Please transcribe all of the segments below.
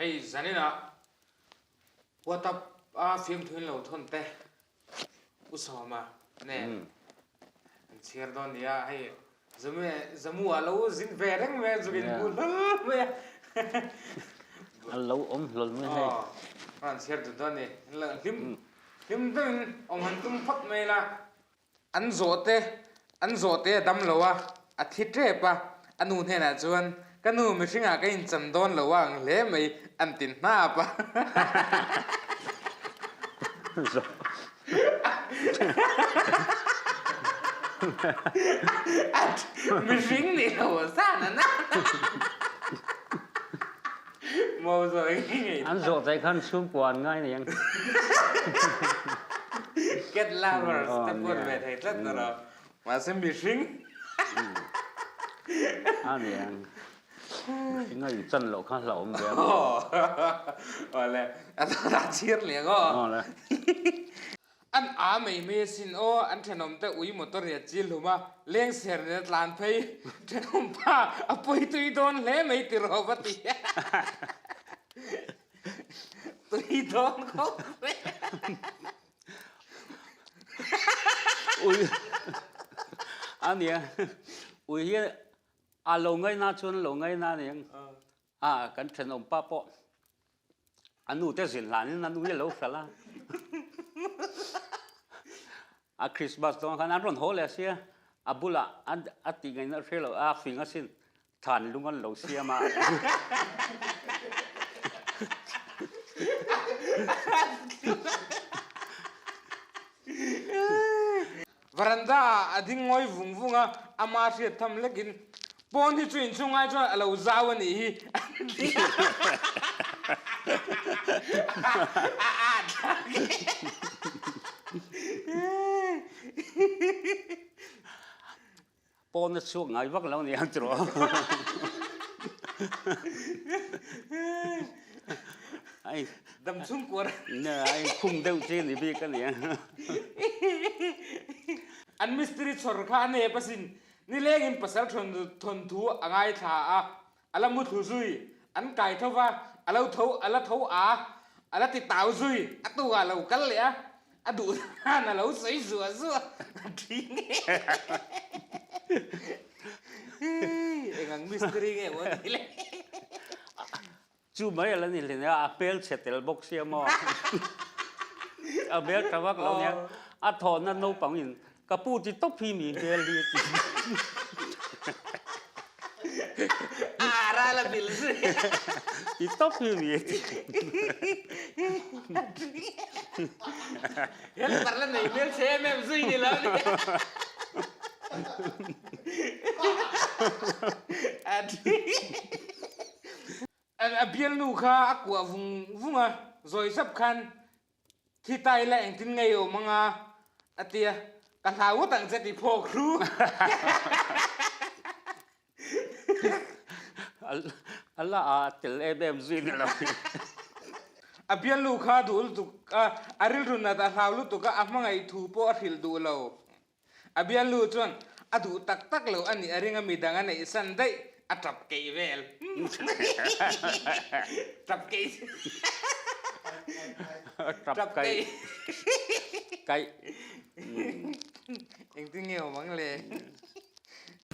Hei zaninah WhatsApp a fiamthu in lo thawn te U Sawma nen an chhiar dawn nia hei Zamu ah lo zin ve reng mai a zuk in hmu hlawl mai a. A lo awm hlawl mai hei. Aw an chhiar dun dawn ni. Hlim hlim deuhin awm han tum phawt mai la. An zawhte an zawhte a dam lo a, a thi tep a, a nu hnenah chuan, Ka nu, mihringah ka inchan dawn lo a ang hle mai, an ti hnap a. Mihring nih lo zan a na. Maw zawi ngei. An zawhte khan chhungkua an ngai aniang. Cat lovers te pawh ve thei tlat na rawh. Mahse mihring. A niang. Mihring a inchan loh kha hlauhawm ve a. Awle. A dawtah chhir leh ang aw. Awle. An a mai mai asin aw, an thenawm te ui motor hi a chil hlum a, leng ser nen a tlan phei, thenawm pa a pawi tui dawn hle mai ti rawh va ti a, tui dawn khawp mai. Ui a nia, ui hi a lo ngaina chuan a lo ngaina a nia, a kan thenawm pa pawh A nu te zin hlanin a nu hi a lo hralh a. A Christmas dawn khan an rawn haw leh sia, a bulah a tih ngaihna a hre lo, a fing asin, thlan lung an lo siam a. Veranda ah a ding ngawi vung vung a, ama hriat tham lekin, Pawn hi chu inchhung ai chuan a lo zau a nih hi an ti a. A at thlak e. Pawn a chhuak ngai vak lo nia tiraw. Ai dam chhung kuar. Ne ai khum deuh chi ni bik ania. An mistiri chhawr kha a nep asin. Nilengin pasal thawn thu a ngaithla a, a la mu thlu zui. An kai tho va, a lo tho a la tho a, a la ti tau zui. A tukah a lo kal leh a, A duh dan a lo sawi zuah zuah a thi nge. Eng ang mystery nge maw ni le. Chu mai a la ni hlin a, a hmel chhe tel bawk sia maw. A hmel tha vak lo nia, a thawhna naupang in ka pu ti tawp hi mi hmel hi a ti. A ral a bil zui. Ti tawp hi mi a ti. Helper la nei hmel che em em zui ni lo ni. A bialnu kha a kuah vung vung a, zawi sap khan Thi ta ila engtin ngei awm anga a ti a, ka hlau ngawt ang che ti phawk hru. A la a tel em em zui ni lo. A bialnu kha a duh lutuk a, a rilru nat a hlau lutuk a, a hmangaih thu pawh a hrilh duh lo. A bialnu chuan a duh tak tak lo a nih a ring a, midang a neih san daih, a tap keih vel. Tap keih. Tap keih. Kaih. Engtin nge awm ang le?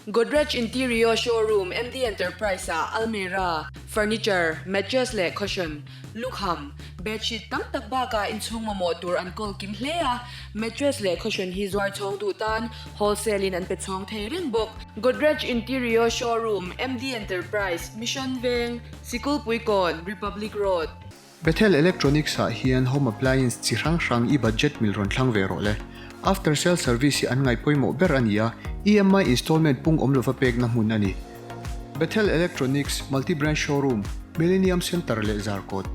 Godrej Interior Showroom MD Enterprise ah almirah, furniture, mattress leh cushion, lukham, bedsheet tam tak bakah inchhung mamawh tur an kawl kim hle a, mattress leh cushion hi zuar chhawng duh tan wholesale in an pe chhawng thei reng bawk. Godrej Interior Showroom MD Enterprise, Mission Veng, Sikulpuikawn, Republic Road. Bethel Electronics ah hian home appliance chi hrang hrang i budget mil rawn thlang ve rawh le. After sale service hi an ngaih pawimawh ber a ni a, EMI installment pung awm lova pekna hmun a ni. Bethel Electronics Multi Branch Showroom, Millennium Centre leh Zarkawt.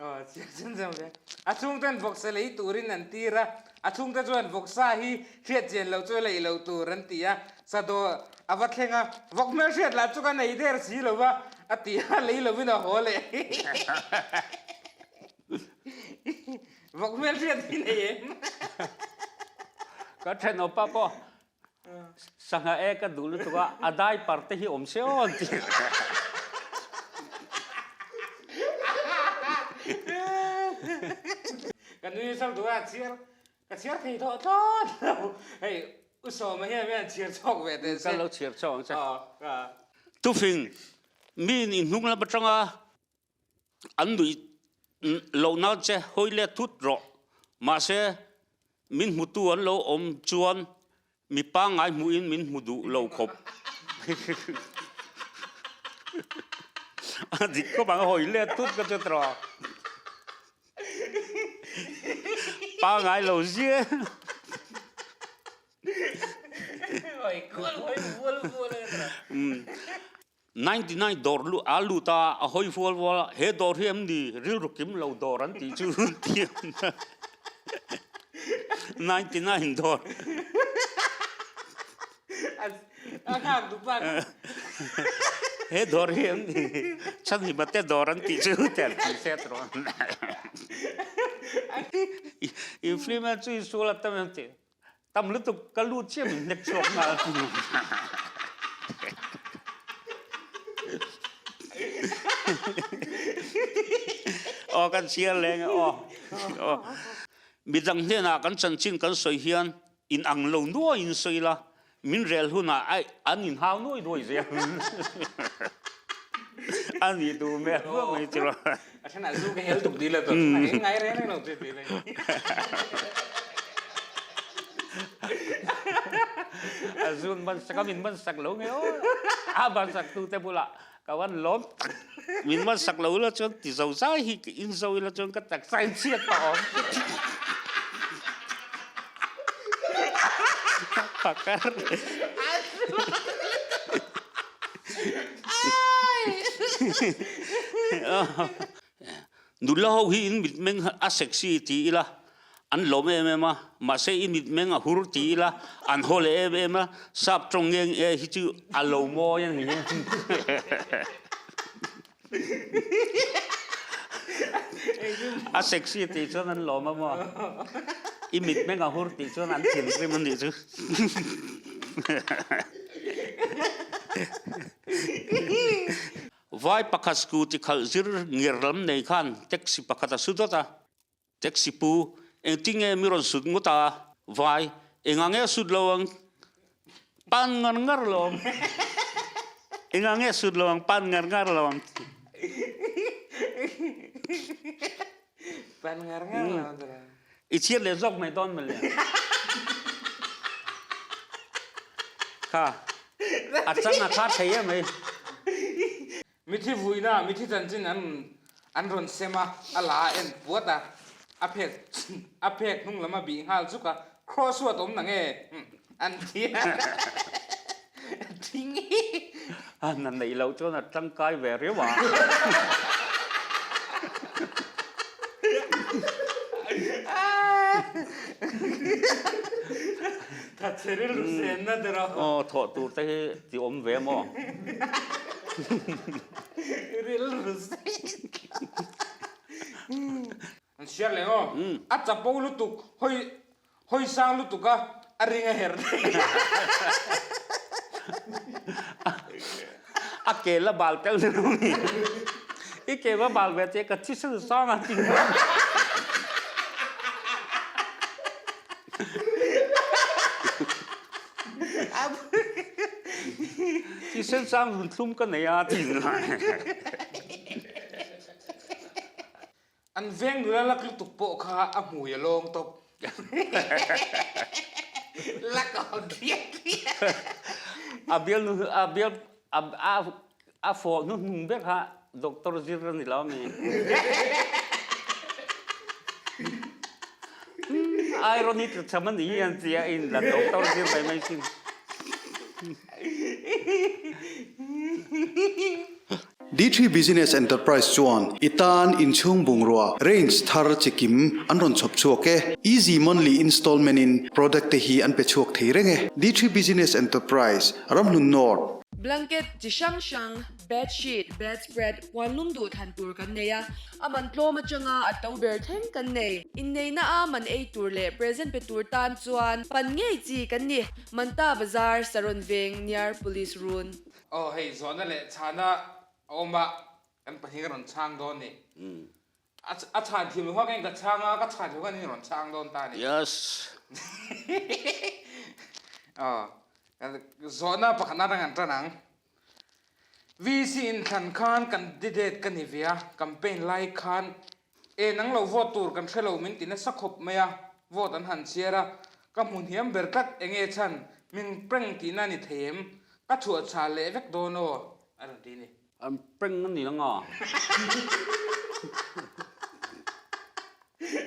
Aw chiang chiang chiang ve. A chhungten vawksa lei turin an tir a, a chhungte chuan vawksa hi hriat chian loh chu lei loh tur an ti a, sadaw a va thleng a, vawk hmel hriat lah chu ka nei der si lo va, a ti a, lei lovin a haw leh. Vawk hmel hriat hi nei em? Ka thenawpa pawh sangha e ka duh lutuk a, a diaper te hi awm se aw an ti. nui sal duh a, chhiar ka chhiar thei tawh thlawt lo. Hei U Sawma hian hian chhiar chhuak ve teh se. Ka lo chhiar chhuak ang che. Tufing, miin i hnung lam atanga an nuih loh nan che hawi let thut rawh. Mahse, min hmutu an lo awm chuan mi pangngai hmuhin min hmu duh lo khawp. A dik khawp ang, hawi let thut ka chu tawh. Pangngai lo zia. 99 dawr lu a lut a, a hawi fual fual a, he dawr hi em ni rilru kim lo dawr an tih chu ti 99 dawr. A nghak duh bak. He dawr hi em ni chhanhima te dawr an tih chu ti an ti set rawh. In film chu i sual a tam em ti. Tam lutuk ka lut chiah min hnek chhuak nghal. Aw kan chhiar leng e aw. Aw. Midang hnenah kan chanchin kan sawi hian in ang lo nuai in sawi la, min rel hunah ai an in hau nuai nuai zel. A nih duh hmel ruak mai chu. A thenah zu ka hel tuk dil a tawh thenah eng ngai reng reng lo che ti lai. A zun man sak a min man sak lo nge aw. A man sak tu te bulah ka van lawm tak. Min man sak lo ila chuan ti zo zai hi ka in zo ila chuan ka taksa in chhiat tawh awm. Pakar. Nula ho hi in mitmeng a sexy ti ila an lawm em em a, mahse i mitmeng a hur ti ila an haw leh em em a, sap tawng nge nge hi chu a lo mawi a ni. A sexy tih chuan an lawm a maw? I mitmeng a hur tih chuan an thinrim a nih chu. Vai pakhat scooty khalh zir ngir lam nei khan taxi pakhat a su dawt a. Taxi pu, engtinge mi rawn sut ngawt a? Vai, engah nge sut lo ang? Pan ngar ngar lo ang. Engah nge sut lo ang? Pan ngar ngar lo ang. Pan ngar ngar lo ang. I chhiat leh zawk mai dawn mawle. Kha, a chang a kha thei em mai. Mithi vuina mithi chanchin an an rawn sem a, a la a en puat a, a phek a phek hnung lam a bih nghal zuk a, cross huat awm na nge an ti a, thing hi. A na neih loh chuan a tangkai ve riau a. Thatchhe rilru senna der a. Aw thawh tur te hi ti awm ve maw? Rilru An chhiar leh aw. A chapo lutuk hawi hawi sang lutuk a a ring a her thei. A ke la bal tel ni lo mi. I ke va bal ve che ka thisen sang a ting. Thisen sang run thlum ka nei a ti lai. An veng nula lak lutuk pawh kha a hmui a lawng tawp. Lak a hawn hriat hriat. A bial nu a bial a a A fawh hnuhnung ber kha Doctor zir a ni lo ami? Irony tla cham a ni hi an ti a, in la Doctor zir mai mai sin. D3 Business Enterprise chuan i tan inchhung bungrua range thar chi kim an rawn chhawp chhuak e. Easy monthly installment in product te hi an pe chhuak thei reng e. D3 Business Enterprise, Ramhlun North. Blanket chi hrang hrang, bed sheet, bed spread, puan lum duh than tur kan nei a, a man tlawm atanga a to ber thleng kan nei. Inneihna a man ei tur leh present pe tur tan chuan pan ngei chi kan ni. Manta Bazar, Saron Veng, near Police Run. Aw hei zawhna leh chhana a awm a, kan pahnih ka rawn chhang dawn ni. A chhan thiam loh khan ka chhang a, ka chhan thiam khan in rawn chhang dawn ta a ni. Yes. Aw, zawhna pakhatna atang an tan ang. VC inthlan khan candidate ka ni ve a, campaign lai khan e nang lo vote tur kan hre lo min ti nasa khawp mai a, vote an han chhiar a, ka hmu hniam ber tlat enge chhan min prank tihna a ni thei em, ka chhuah chhah leh vek dawn aw a rawn ti a ni. An prank a ni ang a.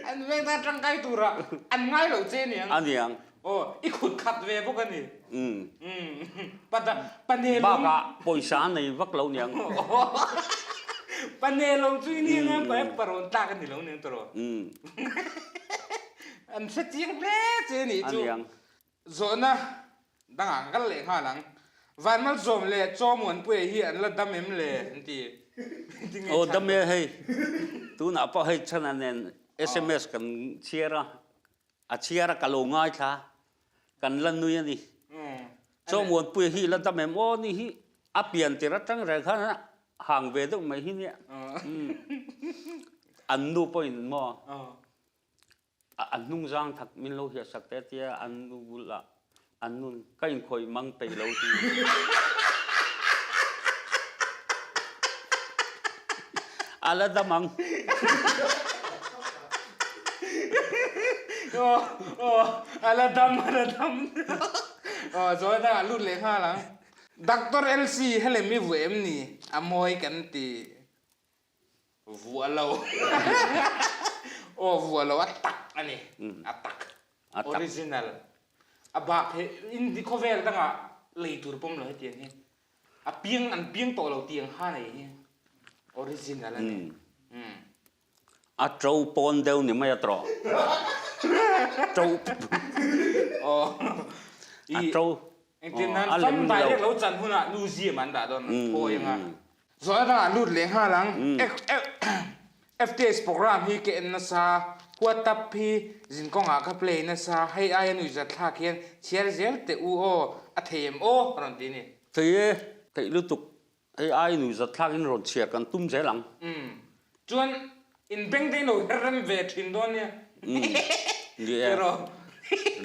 An veng tan tangkai tura an ngai lo che niang. A niang. Aw, i khut khat ve bawk a ni. Umm. Pa pa ne lawng. Bakah pawisa a nei vak lo niang. Pa ne lawng chu i ni ang a, pa rawn tlak a ni lo niang tawh. Umm. An hre chiang hle che a nih chu. A niang. Zawhna dangah kan kal leh nghal ang. Vanmalsawm leh Chawmuanpuia hi an la dam em le? An ti. Aw dam e hei. Tunah pawh hei chhana nen sms kan chhiar a, a chhiar a ka lo ngaithla, kan la nui a ni. Chawmuanpuia hi la dam em? Aw ni hi a pian tir atang reng khan hang ve deuh mai hi nia. An nu pawhin maw? A hnung zang thak min lo hiah sak te tia an nu bulah an nun ka inkhawih mang peih lo ti. A la dam ang. Aw aw a la dam a la dam. Aw zawi dangah lut leh nghal ang. Doctor LC helem i vuah em ni? A mawi kan ti. Vuah lo. Aw vuah lo a tak a ni. A tak. Original. A bak hi Indi khawvel dangah lei tur pawm lo hetiang hi. A piang an piang tawh lo tiang kha nei hi. Original a ni. A to pawn deuh ni mai a tawh. To. Aw. A to. Engtin nan fam direct lo chan hunah museum an dah dawn thawi anga. Zawhna dangah lut leh nghal ang. FTS program hi ka en nasa, WhatsApp hi zinkawngah ka play nasa, hei aia nuihzat thlak hian chhiar zel teh u aw, a thei em aw a rawn ti a ni. Thei e, theih lutuk. Hei aia nuihzat thlak in rawn chhiar kan tum zel ang. Umm. Chuan in beng te in lo her rem ve thin dawn nia. Umm. Ni e.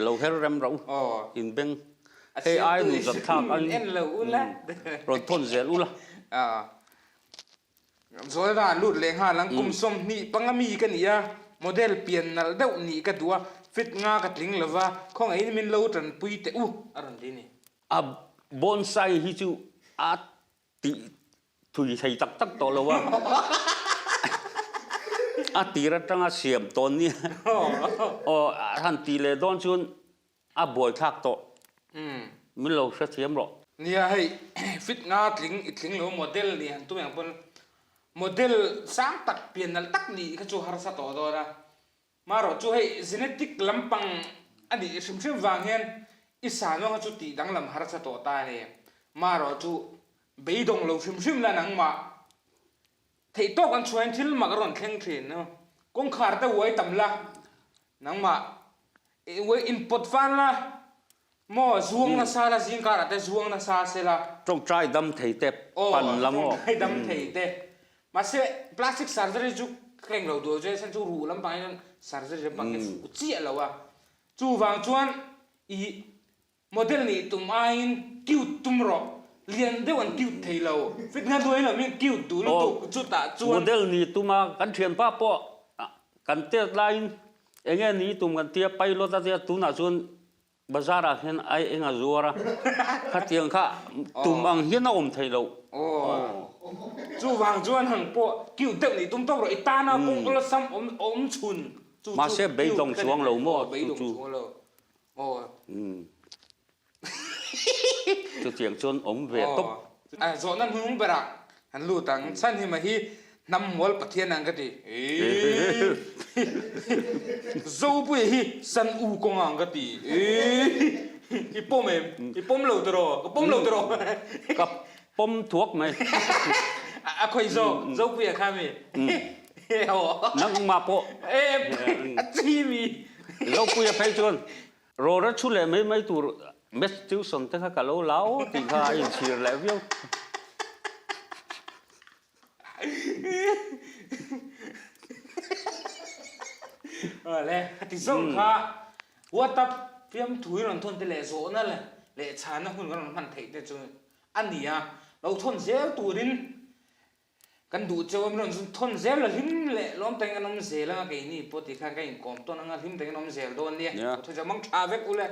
Lo her rem rau. In beng. Hei ai nu zat thlak an en lo ula. Rawn thawn zel ula. Zawlna ah lut leh nghal ang. Kum 20 panga mi ka ni a, model pian nalh deuh nih ka duh a, fit nga ka tling lova, khawngaihin min lo tanpui teh u a rawn ti ni. A bonsai hi chu a tih thui thei tak tak tawh lo a, a tir atanga siam tawn ni aw a han tih leh dawn chuan a buaithlak tawh min lo hrethiam rawh. Nia hei fit nga tling i tling lo model nih han tum ang pawn model sang tak pian nalh tak nih kha chu harsa tawh dawn a, Marawh chu hei genetic lampang a nih hrim hrim vang hian i sa nuang kha chu tih danglam harsa tawh ta a ni. Marawh chu beidawng lo hrim hrim la nangmah theih tawk an chhuahin thil mak a rawn thleng thin. Kawngkhar te uai tam la, nangmah uai inpawt fan la, Maw zuang nasa la zing karah te zuang nasa se la. Tawngtai dam thei te pan la maw. Aw tawngtai dam thei te. Mahse plastic surgery chu ka englo duh chu chhan chu ruh lampang hian surgery lampang hi a fuh chiah lo a. Chuvang chuan i model nih tum aiin cute tum rawh. Lian deuh an cute thei lo. Fit nga duai lo min cute duh lutuk chutah chuan. Model nih tuma kan thianpa pawh kan tet laiin enge nih tum kan tia pilot a tia tunah chuan Bazar ah hian ai eng a zuar a, khatiang kha tum ang hian a awm thei lo. Aw. Chuvang chuan hang pawh cute deuh nih tum tawk rawh, i tana kawng awlsam awm awm chhun chu chu Mahse beidawng chuang lo maw chu chu. Beidawng chuang lo. Aw. Chutiang chuan awm ve tawp. Aw. Zawhna hnung berah han lut ang. Chhanhima hi Hnam mual Pathian ang ka ti. Zopuia hi San U kawng ang ka ti. I pawm em? I pawm lo tiraw? Ka pawm lo tiraw? Ka pawm thuak mai. A khawi zawk Zopuia kha mi? Nangmah pawh. A chi mi. Zopuia phei chuan Rawra thu leh mai mai tur Maths tuition te kha ka lo la aw tih kha a inchhir leh viau. Awle, khati zawng kha WhatsApp fiamthu i rawn thawn te leh zawhna leh chhana hun kan rawn hman theih te chu a ni a, lo thawn zel turin Kan duh cheu a, min rawn thawn zel la hlim leh lawm takin kan awm zel anga keini pawh tikhan kan inkawm tawn anga hlim takin awm zel dawn nia. Thu chu a mang tha vek u le.